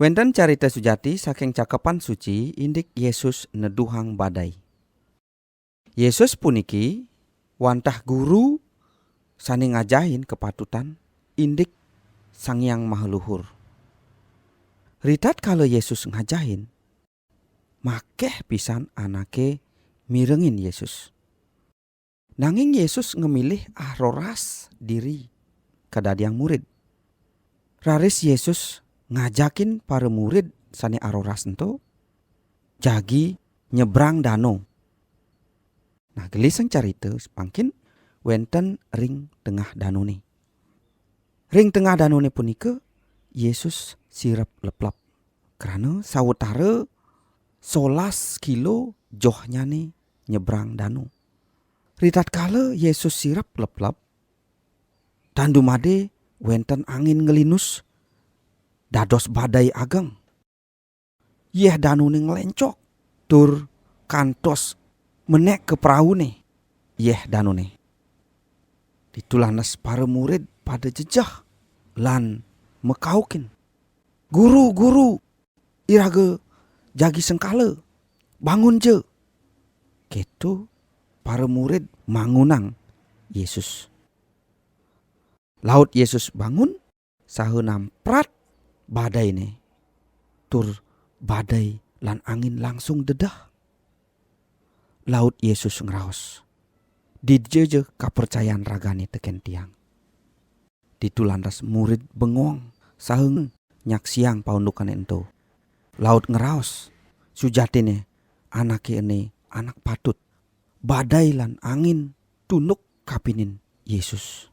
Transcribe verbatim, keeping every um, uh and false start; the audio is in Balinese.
Wénten carita sujati saking Cakepan Suci indik Yesus neduhang badai. Yesus puniki wantah guru sané ngajahin kapatutan indik Sang Hyang Maha Luhur. Ritatkala Yesus ngajahin, makéh pisan anaké mirengin Yesus. Nanging Yesus ngemilih aroras diri kadadiang murid. Raris Yesus ngajakin para murid sané aroras ento jagi nyebrang dano. Nah, gelisang carita mangkin wénten ring tengah danoné. Ring tengah danoné punika Yesus sirep leplep. Krana sawetara solas kilo johnyané nyebrang dano. Ritatkala Yesus sirep leplep, tan dumadé wénten angin nglinus, dados badai ageng. Yéh danoné nglencok tur kantos menék ka prauné yéh danoné. Ditu lantas para murid pada jejeh lan makaukin, "Guru, guru, iraga jagi sengkala, bangun ja!" Kéto para murid mangunang Yesus. Laut Yesus bangun saha namprat badainé, tur badai lan angin langsung dedah. Laut Yesus ngraos, "Dija ja kapracayan ragané tekén Tiang." Ditu lantas murid bengong saha nyaksiang paundukané ento. Laut ngraos, "Sujatiné anaké ené anak patut. Badai lan angin tunduk kapinin Yesus."